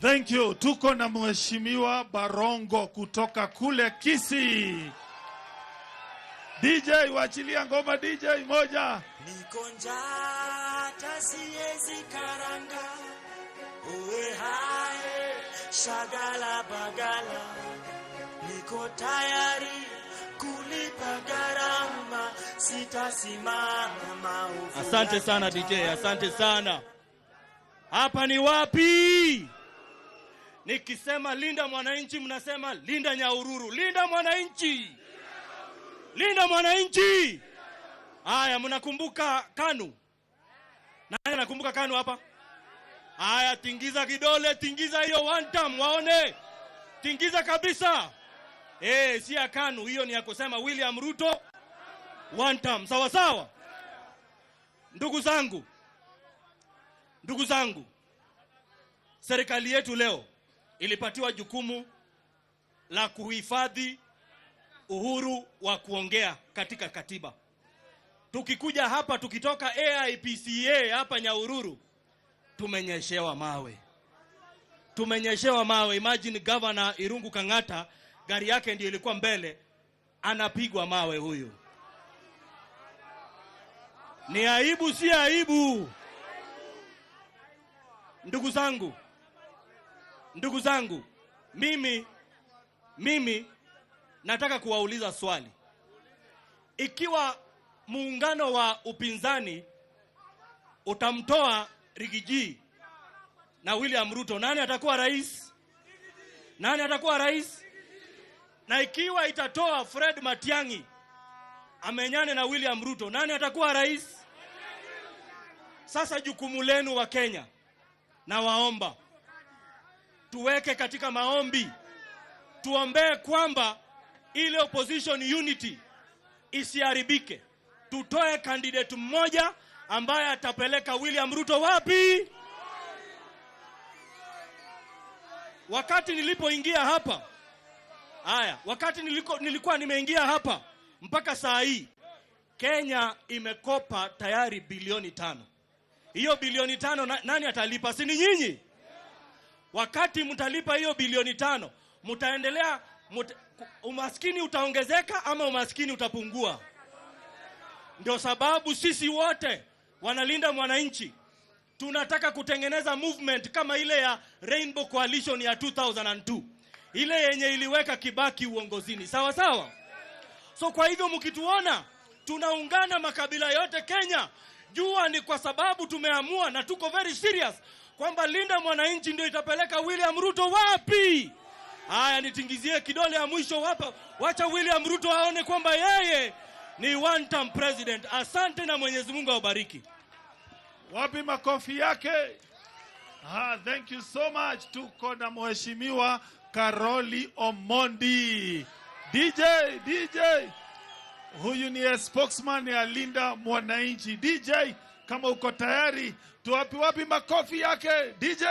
Thank you. Tuko na Mheshimiwa Barongo kutoka kule Kisii. DJ, wachilia ngoma, DJ moja. Niko njaa hata siwezi karanga, oe hae shagala bagala, niko tayari kulipa gharama, sitasimama maovu. Asante sana, DJ, asante sana. Hapa ni wapi? Nikisema Linda Mwananchi, mnasema Linda Nyahururu. Linda Mwananchi, Linda Mwananchi. Haya, mnakumbuka KANU? Nani anakumbuka KANU hapa? Haya, tingiza kidole, tingiza hiyo one time, waone. Tingiza kabisa. Eh, si ya KANU hiyo, ni ya kusema William Ruto one time. Sawa sawa. Ndugu zangu, ndugu zangu, serikali yetu leo ilipatiwa jukumu la kuhifadhi uhuru wa kuongea katika katiba. Tukikuja hapa, tukitoka AIPCA hapa Nyahururu, tumenyeshewa mawe, tumenyeshewa mawe. Imagine Governor Irungu Kang'ata, gari yake ndio ilikuwa mbele, anapigwa mawe huyu. Ni aibu, si aibu? Ndugu zangu, ndugu zangu, mimi nataka kuwauliza swali. Ikiwa muungano wa upinzani utamtoa Riggy G na William Ruto, nani atakuwa rais? Nani atakuwa rais? Na ikiwa itatoa Fred Matiang'i amenyane na William Ruto, nani atakuwa rais? Sasa jukumu lenu Wakenya, nawaomba tuweke katika maombi, tuombee kwamba ile opposition unity isiharibike. Tutoe candidate mmoja ambaye atapeleka William Ruto wapi? Wakati nilipoingia hapa, haya, wakati nilikuwa nimeingia hapa mpaka saa hii, Kenya imekopa tayari bilioni 5. Hiyo bilioni 5 nani atalipa? Si ni nyinyi? Wakati mtalipa hiyo bilioni 5, mtaendelea umaskini utaongezeka ama umaskini utapungua? Ndio sababu sisi wote wanalinda mwananchi tunataka kutengeneza movement kama ile ya Rainbow Coalition ya 2002, ile yenye iliweka Kibaki uongozini, sawa sawa. So kwa hivyo mkituona tunaungana makabila yote Kenya, jua ni kwa sababu tumeamua na tuko very serious kwamba Linda Mwananchi ndio itapeleka William Ruto wapi? Haya, nitingizie kidole ya mwisho hapa, wacha William Ruto aone kwamba yeye ni one term president. Asante na Mwenyezi Mungu awabariki. Wapi makofi yake? Ah, thank you so much. Tuko na Mheshimiwa Caroli Omondi. DJ, DJ. Huyu ni spokesman ya Linda Mwananchi. DJ, kama uko tayari, tuwapi wapi makofi yake, DJ?